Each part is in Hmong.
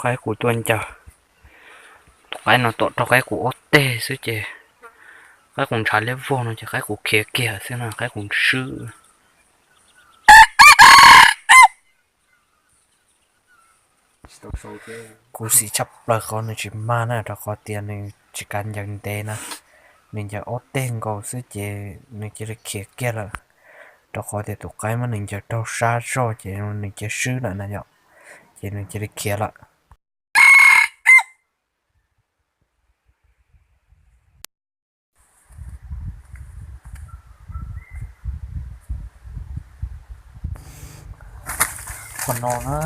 Qaib qus tuaj ncaws. Tus qaib no tom raug qaib qus ob teg xwb ces qaib qus ntshav liab vog no ces qaib qus khiav kiag xwb na, qaib qus swb. Khuv xim tshaj plaws qhov nws tsis mag na, rau qhov tias nws tsis kav ncaws ntev na, nws ncaws ob teg nkaus xwb ces nws cia li khiav kiag lawm. Rau qhov tias tus qaib muab nws ncaws raug sab zog ces nws cia swb lawm na yom, ces nws cia li khiav lawm. Qhov no na,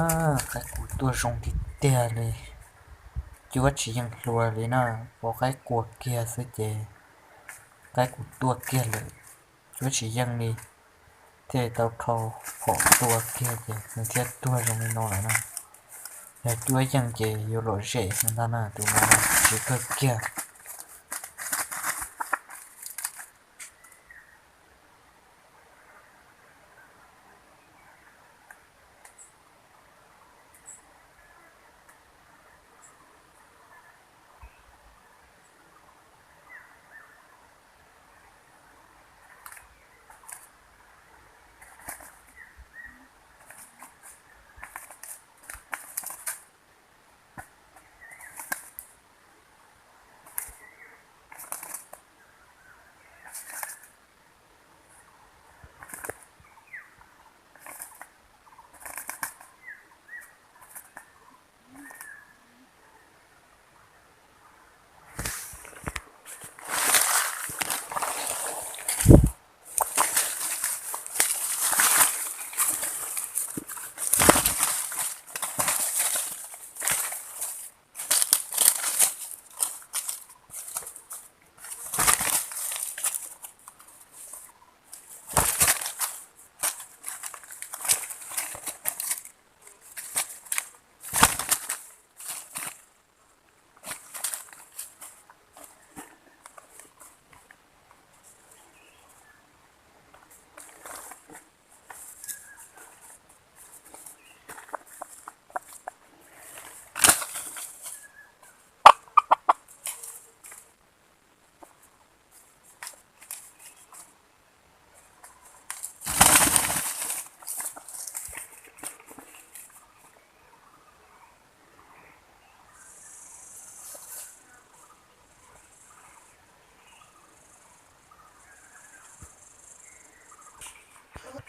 qaib qus tuaj zoo tiag tiag li, cuab tsis yeej hlua li na, pom qaib qua kiag xwb ces qaib qus tuaj kiag lawm, cuab tsis yeej li, thiaj li tau rho phom tua kiag ces nws thiaj tuag zoo li no lawm na. Yog cuab yeej ces yuav lom zem ntag na, tus no tsis kawg kiag.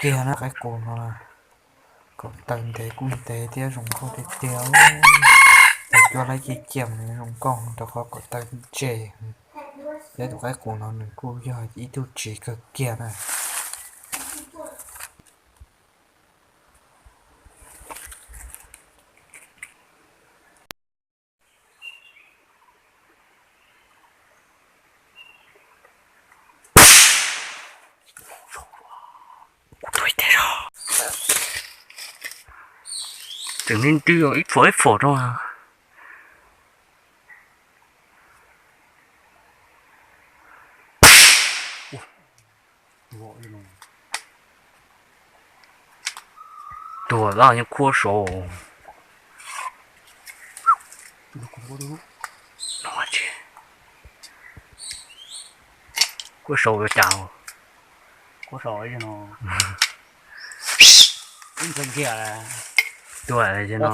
Kiag na, qaib qus no, kom taws ntev kuj ntev thiab zoo nkauj tiag tiag. Thaum cua laib ciaj ciaj mas zoo nkauj rau qhov kom taws ntse. Thiab tus qaib qus no nws kuj yog ib tug tsiv kawg kiag na. Tseem ntws ntws ib phom ib phom rau. Tuag lawm yeej khuab saud. Khuab saud ua cas? Khuab saud no. Tuag no.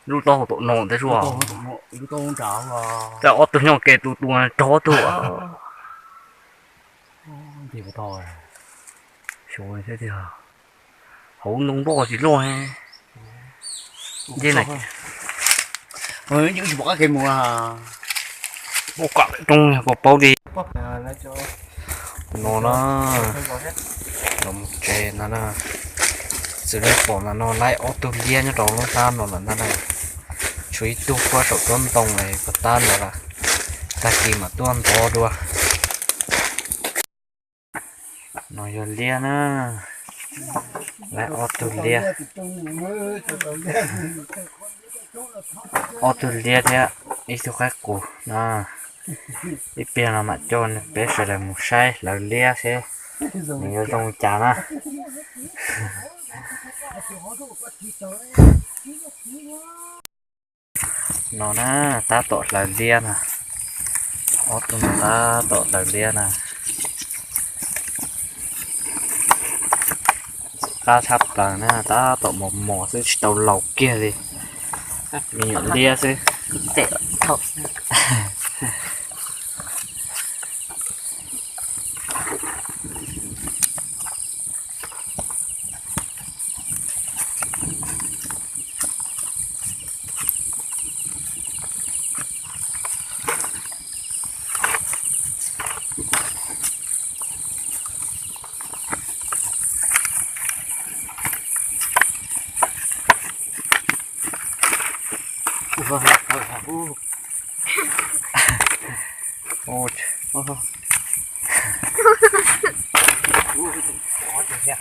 Lub taub hau tom no ntag suas. Lub taub hau tom no. Tej ob tug nyob ke tu tua raug ob tug. Xyov thiab tiag. Hauv ntoo npoj tsis loj he. Nce na. Tsis pom qab kev mus. Ua kam roob puas paub li. No na, los mus tsev no na. Xws li pom ntawm no laib ob tug liab nyob rau lub hnab no lawm ntag na. Tshuav ib tug khuab saum tsob ntoo es puas tab ntawd lawm. Tag kis mam tuaj ntov dua. No yog liab na. Laib ob tug liab. Ob tug liab thiab ib tug qaib qus na. Ib pliag no mam coj peb sawv daws mus saib hlawv liab seb nws yuav zoo li cas na. No na, tab tom hlawv liab na. Ob tug no tab tom hlawv liab na. Qab tshaj plaws na, tab tom mos mos xwb tsis tau laus kiag li. Me nyuam liab xwb.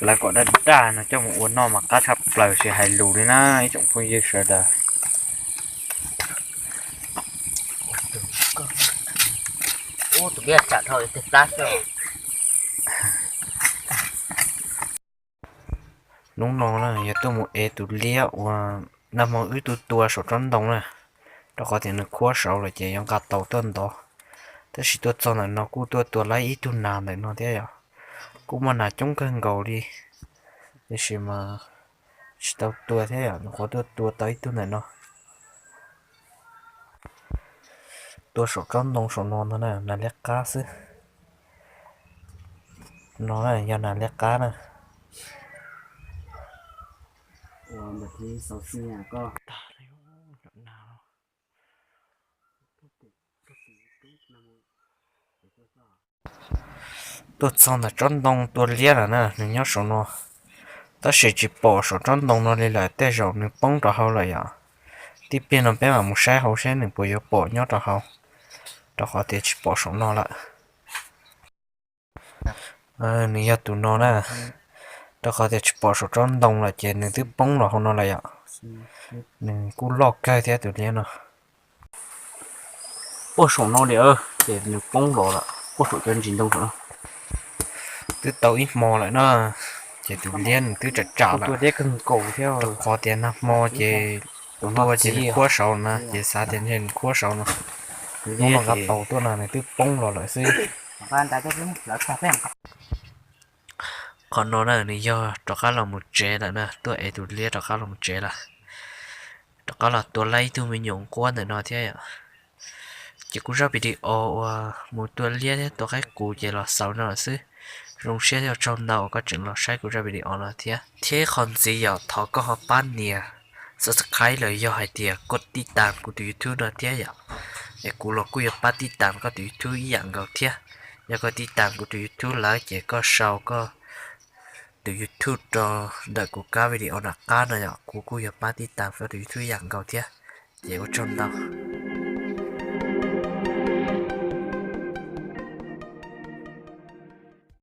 Lawv kom daj daj no coj mus ua noj mas qab tshaj plaws tsis hais lus li na ib tsoom phooj ywg sawv daws. Hnub no na yog tuaj mus ev tus liab uas nag hmo wb tuaj tua saum tsob ntoo na, rau qhov tias nws khuab saud lawm ces yuav nqa taus tuaj ntov. Tab sis tuaj txog ntawm no kuj tuaj tua laib ib tug nas ntawm no thiab yom. Kuj muaj nas coob kawg nkaus li, tiam sis mas tsis tau tua thiab yom, nyuam qhuav tuaj tua tau ib tug ntawm no. Tua saum tsob ntoo saum no ntag na, nas liab qab xwb. No na yog nas liab qab na. Tuaj txog ntawm tsob ntoo tua liab lawm na, nws nyob saum no. Tab sis tsis pom saum tsob ntoo no li lawm, tej zaum nws poob rau hauv lawm yom. Tib pliag no peb mam mus saib hauv seb nws puas yuav pom nyob rau hauv, rau qhov tias tsis pom saum no lawm. Nws yog tus no na, rau qhov tias tsis pom saum tsob ntoo lawm ces nws twb poob los hauv no lawm yom. Nws kuj loj kawg thiab tus liab no. Puag saum no li, ces nws poob los lawm puag saum cov ntsis ntoo saum no. Twb tau ib hmo lawm na, ces tus liab nws twb tsam tsam lawm. Rau qhov tias nag hmo ces tua ces nws khuab saud na, ces xav tias ntshe nws khuab saud no. Hnub no nqa taus tuaj no nws twb poob los lawm xwb. Qhov no na nws yog rov qab los mus tsev lawm na, tuaj ev tus liab rov qab los mus tsev lawm. Rov qab los tua laib ib tug me nyuam nquab ntawm no thiab yom. Ces kuv zaj video uas mus tua liab thiab tua qaib qus ces los xaus no lawm xwb. Zoo siab thiab ua tsaug ntau uas koj tseem los saib kuv zaj video no thiab. Thiab qhov ntxiv yog thov koj ho pab nias subscribe los yog hais tias koj tij tas kuv tus YouTube no thiab yom. Es kuv los kuj yuav pab tij tas koj tus YouTube ib yam nkaus thiab. Yog koj tij tas kuv tus YouTube lawm ces koj sau koj tus YouTube rau ntawm kuv kab video nram qab no yom, kuv kuj yuav pab tij tas koj tus YouTube ib yam nkaus thiab. Ces ua tsaug ntau.